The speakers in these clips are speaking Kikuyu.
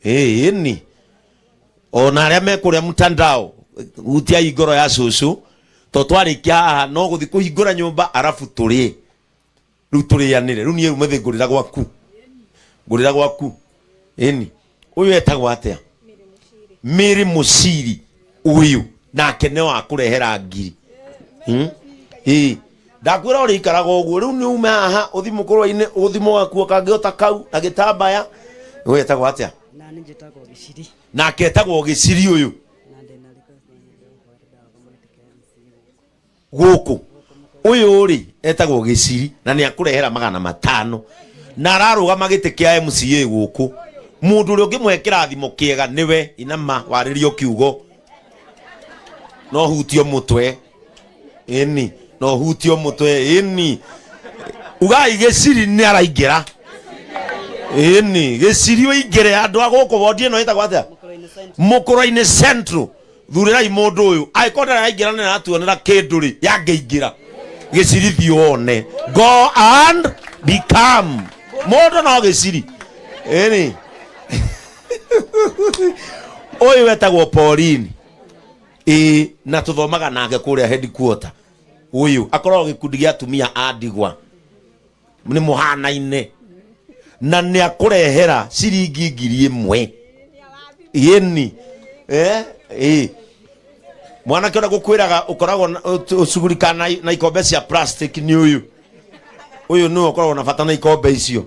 Ĩĩ ni ona arĩa me kũrĩa mtandao, hutiai ngoro ya cũcũ, to twarĩkia haha no gũthiĩ kũhingũra nyũmba arabu tũrĩe. Rĩu tũrĩanĩre. Rĩu niĩ ũmũthĩ ngũrĩra gwaku, ngũrĩra gwaku. Ĩni, ũyũ etagwo atĩa? Mĩrĩ Mũciri. Ũyũ nake nĩ wa kũrehera ngiri. Ĩĩ, ndakwĩra ũrĩikaraga ũguo. Rĩu nĩ ume haha ũthi mũkũrwa-inĩ, ũthi mũgakuo kangĩ kau na gĩtambaya. Ũyũ etagwo atĩa? Na nĩ njĩtagwo Gĩciri. Nake etagwo Gĩciri ũyũ. Na ndĩna request na nyende gũkorwo ndĩraruga gĩtĩ kĩa MCA gũkũ. Gũkũ ũyũ rĩ etagwo Gĩciri na nĩ akũrehera 500 na ararũgama gĩtĩ kĩa MCA gũkũ. Mũndũ ũrĩa ũngĩmũhe kĩrathimo kĩega nĩwe. Inama warĩrio kiugo, no hutio mũtwe. Ĩni, no hutio mũtwe. Ĩni, ugai Gĩciri nĩ araingĩra. Ĩni, Gĩciri ũingĩre. Andũ a gũkũ wondi ĩno ĩtagwo atĩa? Mũkũrũ-inĩ Central. Mũkũrũ-inĩ Central, thurĩrai mũndũ ũyũ. Angĩkorwo ndararaingĩra nĩ aratuonera kĩndũ rĩ, yangĩingĩra. Gĩciri, thiĩ wone. Go and become mũndũ no Gĩciri. Ĩni, ũyũ wetagwo Pauline. Ĩĩ, na tũthomaga nake kũrĩa headquarter. Ũyũ akoragwo gĩkundi gĩa atumia a ndigwa, nĩ mũhanaine, na nĩ akũrehera ciringi 1000. Ĩni, ĩ mwanake ũrĩa gũkwĩraga ũkoragwo ũcugurikaga na ikombe cia plastic nĩ ũyũ. Ũyũ nĩwe ũkoragwo na bata na ikombe icio.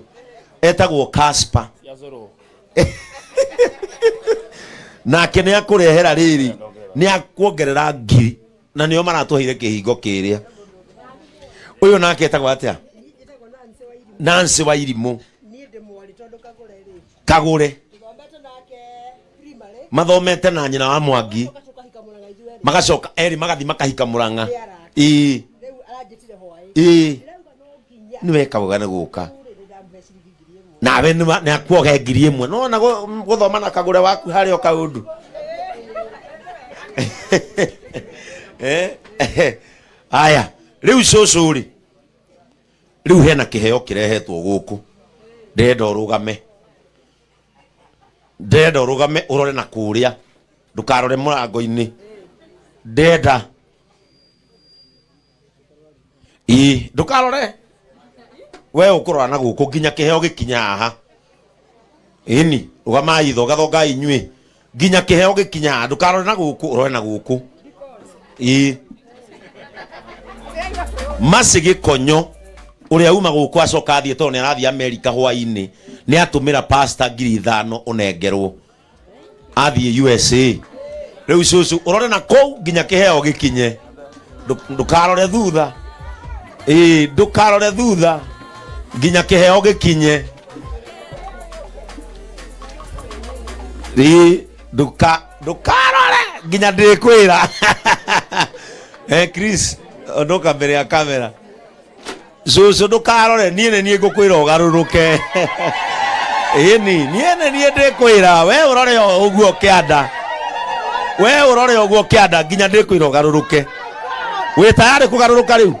Etagwo Casper, nake nĩ akũrehera rĩrĩ, nĩ akuongerera ngiri, na nĩo maratũheire kĩhingo kĩrĩa. Ũyũ nake etagwo atĩa? Nancy wa Irimũ. Niĩ ndĩ mwarĩ tondũ Kagũre rĩ, Kagũre tũthomete nake primary, mathomete na nyina wa Mwangi. Tũkahika Mũrang'a ithuerĩ. Magacoka erĩ magathi makahika Mũrang'a. Nĩ arata. Ĩĩ. Rĩu aranjĩtire hwaĩ. Ĩĩ. Ndĩrauga no nginya nĩ weka wega nĩ gũka. Rĩ ndamũhe ciringi 1000. Nawe nĩ akuoge 1000. Nona gũthoma na Kagũre waku harĩ o kaũndũ. Aya, rĩu cũcũ rĩ, rĩu hena kĩheo kĩrehetwo gũkũ. Ndĩrenda ũrũgame, ndĩrenda ũrũgame ũrore na kũrĩa, ndũkarore mũrango-inĩ. Ndĩrenda ĩ ndũkarore, we ũkũrora na gũkũ nginya kĩheo gĩkinye haha. Ĩni, rũgamai, thongathongai inyuĩ nginya kĩheo gĩkinye haha. Ndũkarore na gũkũ, ũrore na gũkũ. Ĩ Maci Gĩkonyo ũrĩa uma gũkũ acoka athiĩ, tondũ nĩ arathiĩ Amerika hwainĩ, nĩ atũmĩra pasta 5000 ũnengerwo athiĩ USA. Rĩu cũcũ, ũrore na kũu nginya kĩheo gĩkinye. Ndũkarore thutha. Ĩĩ, ndũkarore thutha nginya kĩheo gĩkinye. Ĩĩ, ndũkarore nginya ndĩkwĩra. Chris, ondoka mbere ya kamera. Cũcũ, ndũkarore, niĩ nĩ niĩ ngũkwĩra ũgarũrũke. Ĩni, niĩ nĩ niĩ ndĩkwĩra. We ũrore o ũguo kĩanda, we ũrore ũguo kĩanda nginya ndĩkwĩra ũgarũrũke. Wĩ tayarĩ kũgarũrũka rĩu?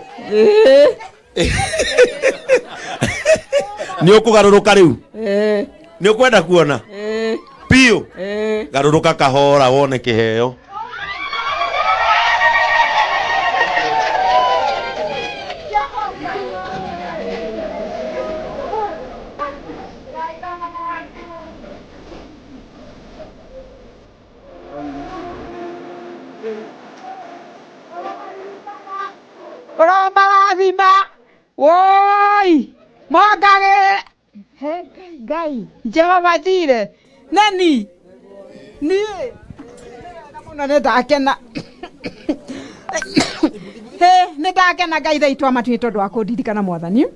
Nĩ ũkũgarũrũka rĩu? Nĩ ũkwenda kuona biũ? Garũrũka kahora wone kĩheo. Ũromarathima woi mongagĩrĩre. He Ngai, Ngai Jehova Jire nani niĩ mũno nĩ ndakena. Hĩ, nĩ ndakena Ngai ithe witũ wa matu-inĩ tondũ wa kũndirikana. Mwathani,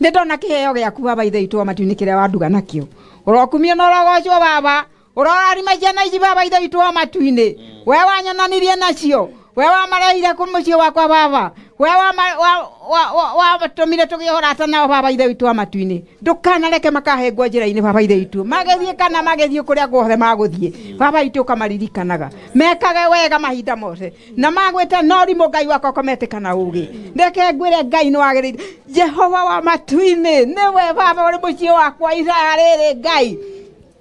nĩ ndona kĩheo gĩaku, Baba ithe witũ wa matu-inĩ, kĩrĩa wanduga nakĩo. Ũrokumio na ũrogocwo, Baba. Ũrorarima ciana ici, Baba ithe witũ wa matu-inĩ. We wanyonanirie nacio, we wamarehire kũ mũciĩ wakwa, Baba. We watũmire tũgĩe ũrata nao, Baba ithe witũ wa matu-inĩ. Ndũkanareke makahĩngwo njĩra-inĩ, Baba ithe witũ, magĩthiĩ kana magĩthiĩ kũrĩa guothe magũthiĩ. Baba witũ, ũkamaririkanaga mekage wega mahinda mothe na magwĩte no rimũ. Ngai wakwa, ũkametĩka na ũgĩ. Reke ngwĩre, Ngai, nĩ wagĩrĩire. Jehova wa matu-inĩ, nĩwe Baba ũrĩ mũciĩ wakwa ithaa rĩrĩ, Ngai.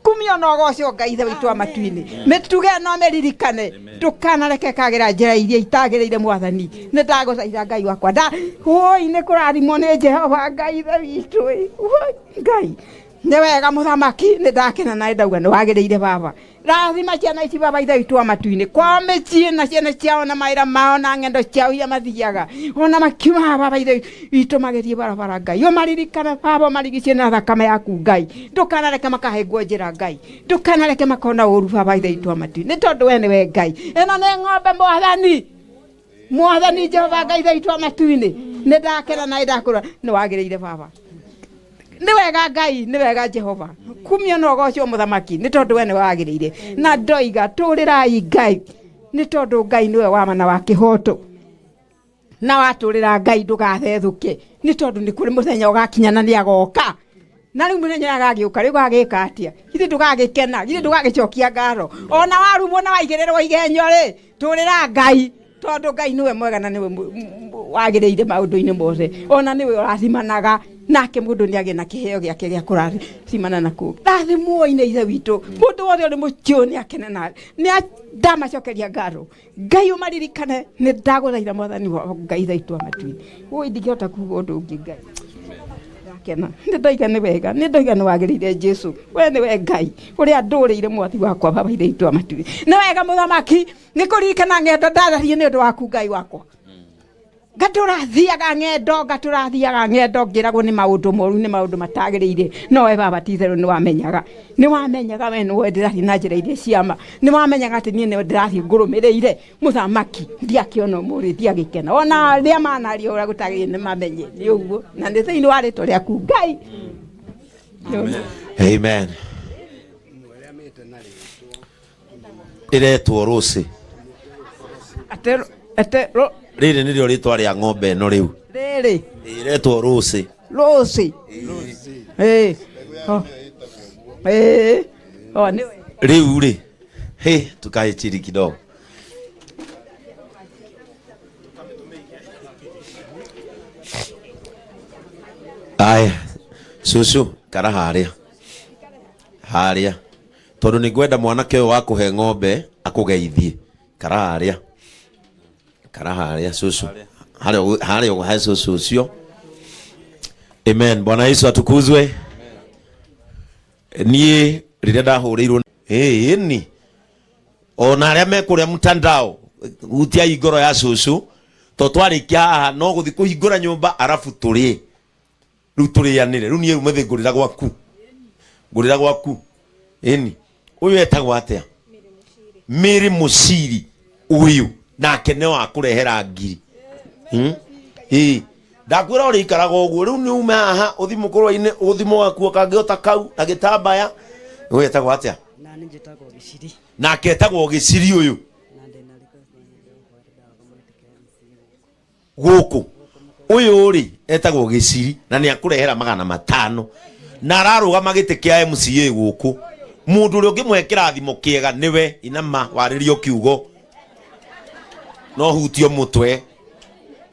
Kumio na ũgocwo Ngai ithe witũ wa matu-inĩ. Mĩtuge no mĩririkane. Ndũkanareke kagĩra njĩra iria itagĩrĩire mwathani. Nĩ ndagũthaitha Ngai wakwa. Nda woi nĩ kũrathimwo nĩ Jehova Ngai ithe witũ. Woi Ngai. Nĩ wega mũthamaki nĩ ndakena na ndauga nĩ wagĩrĩire baba. Rathima ciana ici baba ithe witũ wa matu-inĩ. Kwao mĩciĩ na ciana ciao na mawĩra mao na ng'endo ciao iria mathiaga. Ona makiuma haha baba ithe witũ magĩthiĩ barabara Ngai. Ũmaririkane baba ũmarigicie na thakame yaku Ngai. Ndũkanareke makahĩngwo njĩra Ngai. Ndũkanareke makona ũru baba ithe witũ wa matu-inĩ. Nĩ tondũ we nĩwe Ngai. Ĩno nĩ ng'ombe mwathani. Mwathani Jehova Ngai ithe witũ wa matu-inĩ. Nĩ ndakena na nĩ ndakũra. Nĩ wagĩrĩire baba. Nĩ wega Ngai, nĩ wega Jehova. Kumio na ũgocwo mũthamaki, nĩ tondũ we nĩ wagĩrĩire. Na ndoiga tũrĩrai Ngai, nĩ tondũ Ngai nĩwe wa ma na wa kĩhoto. Na watũrĩra Ngai ndũgathethũke, nĩ tondũ nĩ kũrĩ mũthenya ũgakinya na nĩ agoka. Na rĩu mũthenya ũrĩa agagĩũka, rĩu ũgagĩka atĩa? Githĩ ndũgagĩkena? Githĩ ndũgagĩcokia ngatho? Ona warumwo na waigĩrĩrwo igenyo rĩ, tũrĩra Ngai, tondũ Ngai nĩwe mwega na nĩwe wagĩrĩire maũndũ-inĩ mothe. Ona nĩwe ũrathimanaga, nake mũndũ nĩ agĩe na kĩheo gĩake gĩa kũrathimana na kũu. Rathimwo-inĩ ithe witũ, mũndũ wothe ũrĩ mũkĩũ nĩ akene na nĩ ndamacokeria ngatho. Ngai ũmaririkane, nĩ ndagũthaitha mwathani wa Ngai ithe witũ wa matu-inĩ. Ũĩ ndingĩhota kuga ũndũ ũngĩ Ngai. Ndakena, nĩ ndoiga nĩ wega, nĩ ndoiga nĩ wagĩrĩire Jesu, we nĩwe Ngai ũrĩa ndũrĩire mwathi wakwa baba ithe witũ wa matu-inĩ. Nĩ wega mũthamaki, nĩ kũririkana ng'endo ndathiĩ nĩ ũndũ waku Ngai wakwa. Ngatũrathiaga ng'endo, ngatũrathiaga ng'endo ngĩragwo nĩ maũndũ moru, nĩ maũndũ matagĩrĩire. No we baba ti itherũ nĩ wamenyaga. Nĩ wamenyaga we nĩwe ndĩrathiĩ na njĩra iria ciama. Nĩ wamenyaga atĩ niĩ nĩwe ndĩrathiĩ ngũrũmĩrĩire. Mũthamaki, ndiakĩona ũmũthĩ, ndiagĩkena. Ona arĩa manaria ũrĩa gũtagĩrĩire nĩ mamenye nĩ ũguo. Na nĩ thĩinĩ wa rĩtwa rĩaku Ngai. Amen. Ĩretwo Rũcĩ. Ate, ate, ro, Rĩrĩ nĩrĩo rĩtwa rĩa ng'ombe ĩno rĩu. rĩrĩ. Ĩretwo Rũcĩ. Rũcĩ. Ĩĩ. Oh. Ĩĩ. Oh, nĩ Rĩu rĩ, hĩ, tukae chini kidogo. Aya, cucu, kara harĩa. Harĩa. Tondũ nĩ ngwenda mwanake ũyũ wa kũhe ng'ombe akũgeithie. Kara harĩa. Kara harĩa cucu. Harĩa harĩa ũguo he cucu ũcio. Amen. Bwana Yesu atukuzwe. Niĩ rĩrĩa ndahũrĩirwo ĩni ona arĩa me kũrĩa mtandao hutiai ngoro ya cucu to twarĩkia haha no gũthiĩ kũhingũra nyũmba arabu tũrĩe rĩu tũrĩanĩre rĩu niĩ ũmũthĩ ngũrĩra gwaku ngũrĩra gwaku ĩni ũyũ etagwo atĩa Mary Mũciri ũyũ nake nĩ wa kũrehera ngiri ĩĩ ndakwĩra ũrĩikaraga ũguo rĩu nĩ ume haha ũthi mũkũrwa-inĩ ũthi mũgakuo kangĩ o ta kau na gĩtambaya ũyũ etagwo atĩa Na nĩ njĩtagwo Gĩciri. Nake etagwo Gĩciri ũyũ. Na ndĩna request na nyende gũkũhe ndawa kamũtĩ ka MC gũkũ. Gũkũ ũyũ rĩ etagwo Gĩciri na nĩ akũrehera 500 na ararũgama gĩtĩ kĩa MCA gũkũ. Mũndũ ũrĩa ũngĩmũhe kĩrathimo kĩega nĩwe inama warĩrio kiugo no hutio mũtwe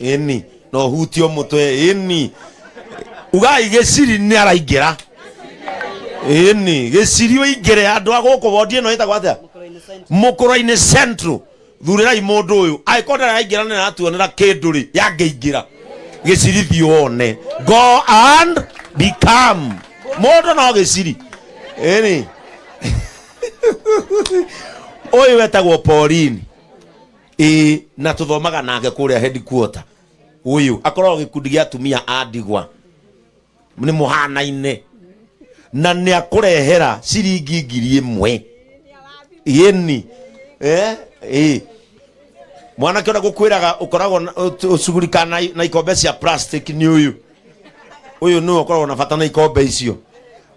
ĩni no hutio mũtwe ĩni ugai Gĩciri nĩ araingĩra ĩni Gĩciri ũingĩre andũ a gũkũ wondi ĩno ĩtagwo atĩa Mũkũrwe-inĩ Central thurĩrai mũndũ ũyũ angĩkorwo ndaraingĩra nĩ aratuonera kĩndũ rĩ yangĩingĩra Gĩciri thiĩ wone go and become mũndũ no Gĩciri ĩni ũyũ wetagwo Pauline ĩĩ na tũthomaga nake kũrĩa headquarter ũyũ akoragwo gĩkundi gĩa atumia a ndigwa nĩ mũhanaine na nĩ akũrehera ciringi 1000 ĩni ĩ mwanake ũrĩa gũkwĩraga ũkoragwo ũcugurikaga na ikombe cia plastic nĩ ũyũ ũyũ nĩwe ũkoragwo na bata na ikombe icio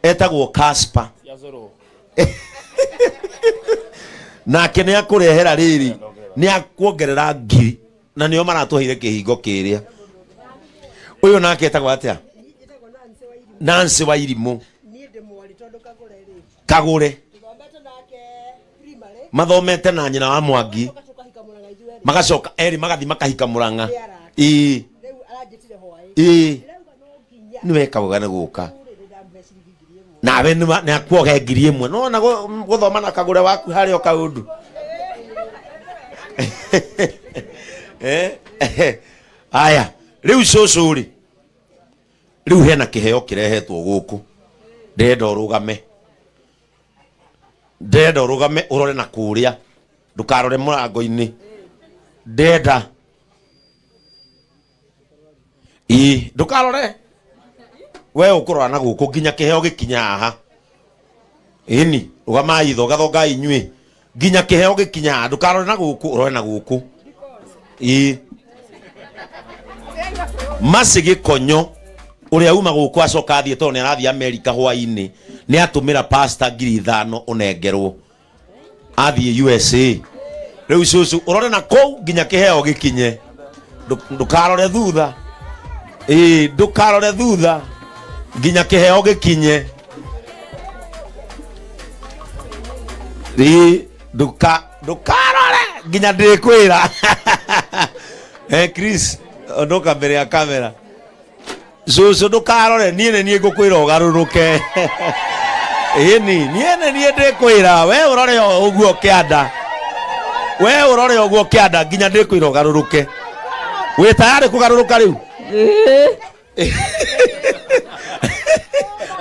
etagwo Casper nake nĩ akũrehera rĩrĩ nĩ akuongerera ngiri na nĩo maratũheire kĩhingo kĩrĩa ũyũ nake etagwo atĩa Nancy wa Irimũ Kagũre mathomete na nyina wa Mwangi magacoka erĩ magathi makahika Mũrang'a ĩĩ ĩĩ nĩ weka wega nĩ gũka Nawe nĩ akuoge 1000. Nona gũthoma na kagũre waku harĩa o kaũndũ. Aya, rĩu cũcũ rĩ, rĩu hena kĩheo kĩrehetwo gũkũ. Ndĩrenda ũrũgame. Ndĩrenda ũrũgame ũrore na kũrĩa. Ndũkarore mũrango-inĩ. Ndĩrenda. Ĩ, ndũkarore. We ũkũrora na gũkũ nginya kĩheo gĩkinya haha. Ĩni, rũgamai, thongathongai inyuĩ. Nginya kĩheo gĩkinya haha, ndũkarore na gũkũ, ũrore na gũkũ. Ĩ. Mercy Gĩkonyo ũrĩa uma gũkũ acoka athiĩ tondũ nĩ arathiĩ Amerika hwainĩ, nĩ atũmĩra pastor 5,000 ũnengerwo. Athiĩ USA. Rĩu cũcũ ũrore na kũu nginya kĩheo gĩkinye. Ndũkarore thutha. Ĩ, ndũkarore thutha nginya kĩheo gĩkinye. Ĩ, ndũkarore nginya ndĩkwĩra. Chris, ondoka mbere ya kamera. Cũcũ ndũkarore, niĩ nĩ niĩ ngũkwĩra ũgarũrũke. Ĩni, niĩ nĩ niĩ ndĩkwĩra, we ũrore o ũguo kĩanda. We ũrore ũguo kĩanda nginya ndĩkwĩra ũgarũrũke. Wĩ tayarĩ kũgarũrũka rĩu? Ĩĩ.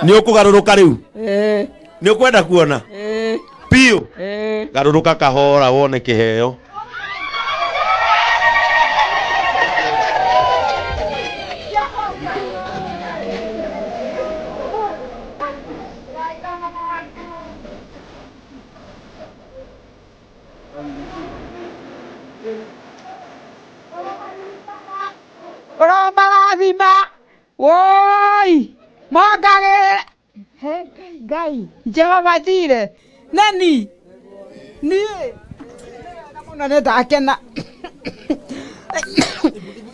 Nĩ ũkũgarũrũka rĩu? Ĩĩ. Nĩ ũkwenda kuona? Ĩĩ. Biũ? Ĩĩ. Garũrũka kahora wone kĩheo. Ũromarathima woi mongagĩrĩre. He Ngai, Ngai Jehova Jire nani niĩ mũno nĩ ndakena.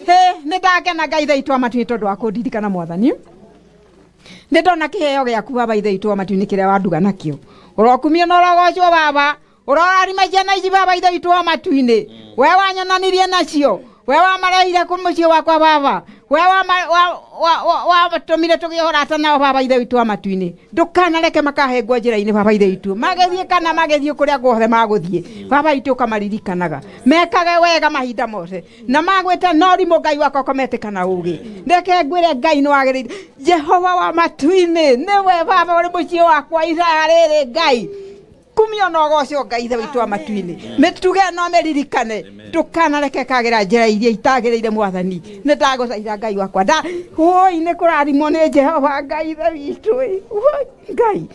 He nĩ ndakena Ngai ithe witũ wa matu-inĩ tondũ wa kũndirikana Mwathani. Nĩ ndona kĩheo gĩaku Baba ithe witũ wa matu-inĩ kĩrĩa wanduga nakĩo. Ũrokumio na ũrogocwo Baba. Ũrorathima ciana ici Baba ithe witũ wa matu-inĩ. We wanyonanirie nacio. We wamarehire kũ mũciĩ wakwa Baba. We watũmire tũgĩe ũrata nao Baba ithe witũ wa matu-inĩ. Ndũkanareke makahĩngwo njĩra-inĩ Baba ithe witũ. Magĩthiĩ kana magĩthiĩ kũrĩa guothe magũthiĩ. Baba witũ ũkamaririkanaga. Mekage wega mahinda mothe. Na magwĩta no rimũ Ngai wakwa ũkametĩka na ũũgĩ. Reke ngwĩre Ngai nĩ wagĩrĩire. Jehova wa matu-inĩ nĩwe Baba ũrĩ mũciĩ wakwa ithaa rĩrĩ Ngai. Kumio na ũgocwo Ngai ithe witũ wa matu-inĩ. Mĩtuge no mĩririkane. Ndũkanareke kagĩra njĩra iria itagĩrĩire Mwathani. Nĩ ndagũthaitha Ngai wakwa. Woi nĩ kũrathimwo nĩ Jehova Ngai ithe witũ. Woi Ngai.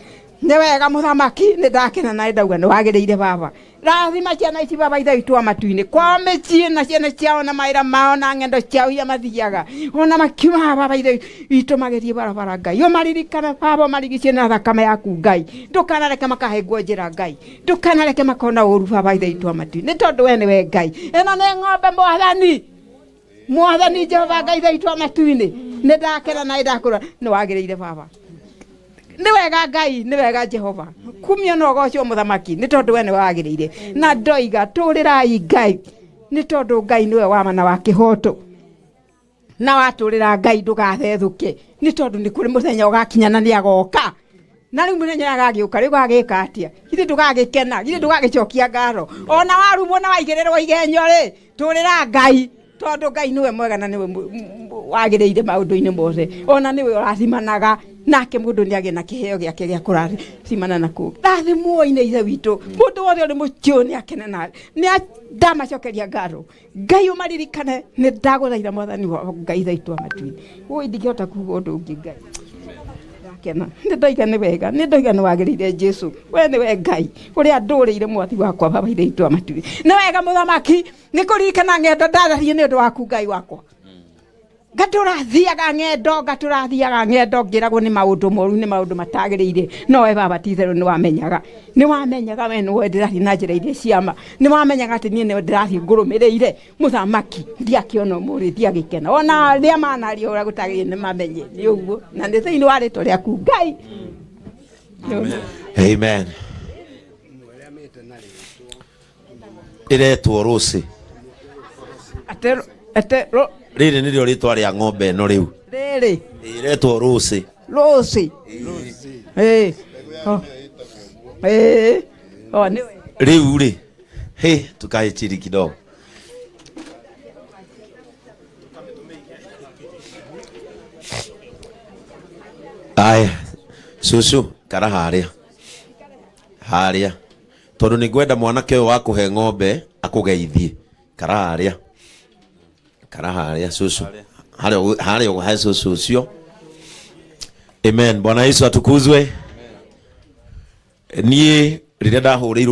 Nĩ wega mũthamaki, nĩ ndakena na nĩ ndauga nĩ wagĩrĩire Baba. Rathima ciana ici Baba ithe witũ wa matu-inĩ. Kwao mĩciĩ na ciana ciao na mawĩra mao na ng'endo ciao iria mathiaga. Ona makiuma haha Baba ithe witũ magĩthiĩ barabara Ngai. Ũmaririkane Baba, ũmarigicie na thakame yaku Ngai. Ndũkanareke makahĩngwo njĩra Ngai. Ndũkanareke makona ũru Baba ithe witũ wa matu-inĩ. Nĩ tondũ we nĩwe Ngai. Ĩno nĩ ng'ombe Mwathani. Mwathani Jehova Ngai ithe witũ wa matu-inĩ. Nĩ ndakena na nĩ ndakũra. Nĩ wagĩrĩire Baba. Nĩ wega Ngai, nĩ wega Jehova. Kumio na ũgocwo mũthamaki, nĩ tondũ we nĩ wagĩrĩire. Na ndoiga tũrĩrai Ngai, nĩ tondũ Ngai nĩwe wa ma na wa kĩhoto. Na watũrĩra Ngai ndũgathethũke, nĩ tondũ nĩ kũrĩ mũthenya ũgakinya na nĩ agoka. Na rĩu mũthenya ũrĩa agagĩũka, rĩu ũgagĩka atĩa? Githĩ ndũgagĩkena? Githĩ ndũgagĩcokia ngatho? Ona warumwo na waigĩrĩrwo igenyo rĩ, tũrĩra Ngai, tondũ Ngai nĩwe mwega na nĩwe wagĩrĩire maũndũ-inĩ mothe. Ona nĩwe ũrathimanaga, nake mũndũ nĩ agĩe na kĩheo gĩake gĩa kũrathimana na kũngĩ. Rathimwo-inĩ ithe witũ, mũndũ wothe ũrĩ mũciĩ nĩ akene na nĩ ndamacokeria ngatho. Ngai ũmaririkane, nĩ ndagũthaitha Mwathani wa Ngai ithe witũ wa matu-inĩ. Ũĩ ndingĩhota kuga ũndũ ũngĩ Ngai. Ndakena, nĩ ndoiga nĩ wega, nĩ ndoiga nĩ wagĩrĩire Jesu. We nĩwe Ngai ũrĩa ndũrĩire mwathi wakwa Baba ithe witũ wa matu-inĩ. Nĩ wega mũthamaki, nĩ kũririkana ng'endo ndathiĩ nĩ ũndũ waku Ngai wakwa. Ngatũrathiaga ng'endo, ngatũrathiaga ng'endo ngĩragwo nĩ maũndũ moru, nĩ maũndũ matagĩrĩire. No we Baba ti itherũ nĩ wamenyaga. Nĩ wamenyaga we nĩwe ndĩrathiĩ na njĩra iria ciama. Nĩ wamenyaga atĩ niĩ nĩwe ndĩrathiĩ ngũrũmĩrĩire. Mũthamaki, ndiakĩona ũmũthĩ, ndiagĩkena. Ona arĩa manaria ũrĩa gũtagĩrĩire nĩ mamenye nĩ ũguo. Na nĩ thĩinĩ wa rĩtwa rĩaku Ngai. Amen. Ĩretwo Rũcĩ. Ate, ro, Rĩrĩ nĩrĩo rĩtwa rĩa ng'ombe ĩno rĩu. Rĩrĩ. Ĩretwo Rũcĩ. Rũcĩ. Ĩĩ. Oh. Ĩĩ. Oh, nĩ wega. Rĩu rĩ, hĩ, tukae chini kidogo. Aya, cucu, kara harĩa harĩa, tondũ nĩ ngwenda mwanake ũyũ wa kũhe ng'ombe akũgeithie. Kara harĩa, kara harĩa cucu, harĩa harĩa ũguo he cucu ũcio. Amen. Bwana Yesu atukuzwe. Niĩ rĩrĩa ndahũrĩirwo